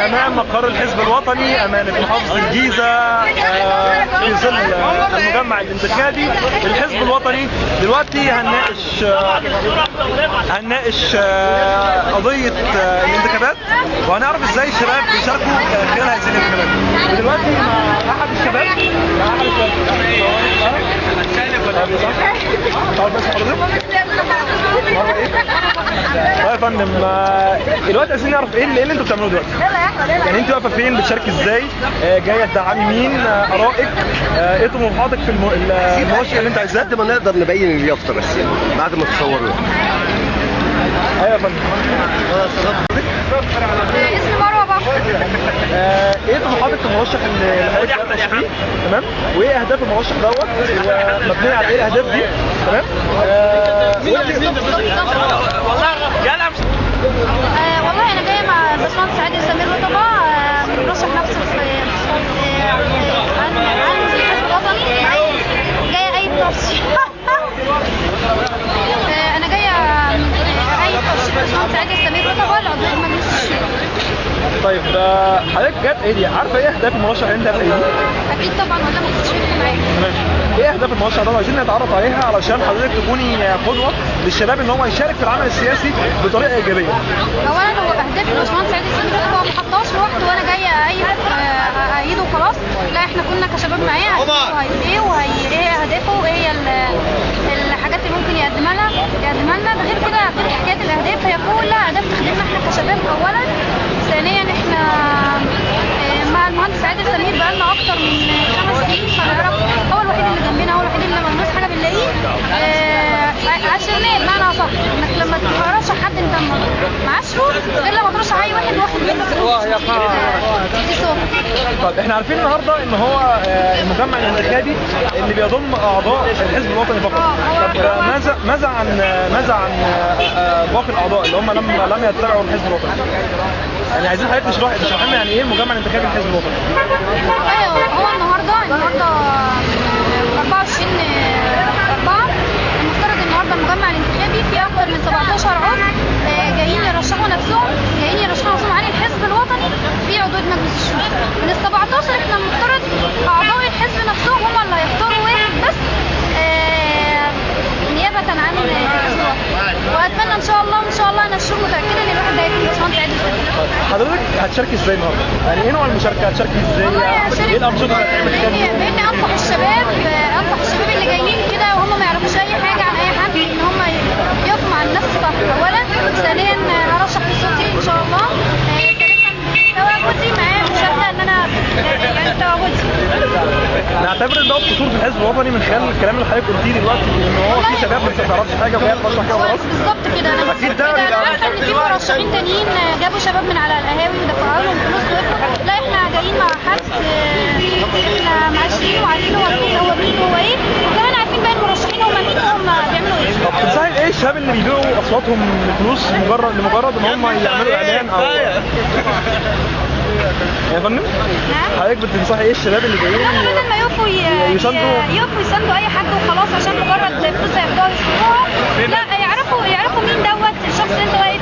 امام مقر الحزب الوطني امانه محافظة الجيزة في ظل المجمع الانتخابي للحزب الوطني. دلوقتي هنناقش قضية الانتخابات وهنعرف ازاي الشباب بيشاركوا خلال هذه الانتخابات. ودلوقتي مع احد الشباب طيب يا فندم، دلوقتي عايزين نعرف ايه اللي انتوا بتعملوه دلوقتي؟ يعني انت واقفة فين؟ بتشاركي ازاي؟ جاية تدعمي مين؟ ارائك؟ ايه طموحاتك في المرشح اللي انت عايزاه؟ قد ما نقدر نبين اليافطه بس يعني بعد ما تصوروها. ايوه يا فندم. اسمي مروه بكر. ايه طموحاتك في المرشح اللي حضرتك بترشح فيه؟ تمام؟ وايه اهداف المرشح دوت؟ ومبنيه على ايه الاهداف دي؟ تمام؟ والله انا جاية مع الباشمهندس عادل سمير رطبه، مرشح نفسه في عن الحزب الوطني. جاية اي ترشيح. انا جاية اي ترشيح الباشمهندس عادل سمير رطبه لعضويه مجلس الشورى. طيب حضرتك جت ايه دي؟ عارفه ايه اهداف المرشح اللي انت هتأيديه؟ اكيد طبعا، ولا ما كنتش فاكره معاك. ماشي. ايه اهداف المرشح ده؟ عايزين نتعرف عليها علشان حضرتك تكوني قدوة للشباب ان هو يشارك في العمل السياسي بطريقة ايجابية. اولا هو اهداف الباشمهندس عادل سمير رطبه هو ما حطهاش لوحده وانا جاية ايده وخلاص، لا احنا كنا كشباب معاه عارفين هو هيقول ايه وهي ايه اهدافه وايه هي الحاجات اللي ممكن يقدمها لنا. ده غير كده، غير حكاية الاهداف، هي كلها اهداف تخدمنا احنا كشباب اولا. ثانيا احنا مع المهندس عادل سمير بقالنا اكتر من 5 سنين، فنعرف هو الوحيد اللي جنبنا، هو الوحيد اللي لما بنعوز حاجة بنلاقيه. عشرناه بمعنى اصح، انك لما ترشح حد انت معاشرة غير لما ترشح اي واحد واخد منه فلوس. طب احنا عارفين النهارده ان هو المجمع الانتخابي اللي بيضم اعضاء الحزب الوطني فقط. طب ماذا عن باقي الاعضاء اللي هم لم يتبعوا الحزب الوطني؟ يعني عايزين حضرتك تشرح لنا يعني ايه المجمع الانتخابي للحزب الوطني؟ ايوه، هو النهارده 24/4 المفترض النهارده المجمع الانتخابي فيه اكثر من 17 عضو جايين يرشحوا نفسهم عن الحزب الوطني في عضوية مجلس الشورى. من ال 17 احنا المفترض اعضاء الحزب نفسهم هم اللي هيختاروا واحد بس نيابة عن الحزب الوطني. واتمنى ان شاء الله انا الشغل متاكدة ان الواحد ده هيكون باشمهندس عادل سمير. حضرتك هتشاركي ازاي النهارده؟ يعني ايه نوع المشاركة؟ هتشاركي ازاي؟ ايه الانشطة اللي هتعمل؟ باني انصح الشباب اللي جايين كده وهم ما يعرفوش اي حاجة عن اي حد ان هم يقفوا مع النفس صح اولا. ثانيا هرشح بصوتي ان شاء الله. ثالثا تواجدي معاه مشاركة ان انا يعني تواجدي. نعتبر ان ده قصور في الحزب الوطني من خلال الكلام اللي حضرتك قلتيه دلوقتي ان هو في شباب ما بتعرفش حاجة وهي بترشح كده وخلاص. بالظبط كده. انا اكيد ده انا عارفه ان في مرشحين تانيين جابوا شباب من على القهاوي ودفعوا لهم فلوس وقفوا. لا احنا جايين مع حد احنا معاشرين وعارفين هو مين وهو ايه، وكمان عارفين باقي المرشحين هم مين وهم بيعملوا ايه. طب تنصحي ايه الشباب اللي بيبيعوا اصواتهم لفلوس لمجرد ان هم يعملوا اعلان او يا فندم؟ نعم. حضرتك بتنصحي ايه الشباب اللي جايين؟ بدل ما يقفوا يساندوا اي حد وخلاص عشان مجرد فلوس هياخدوها يصرفوها، لا يعرفوا مين دوت الشخص اللي انت واقف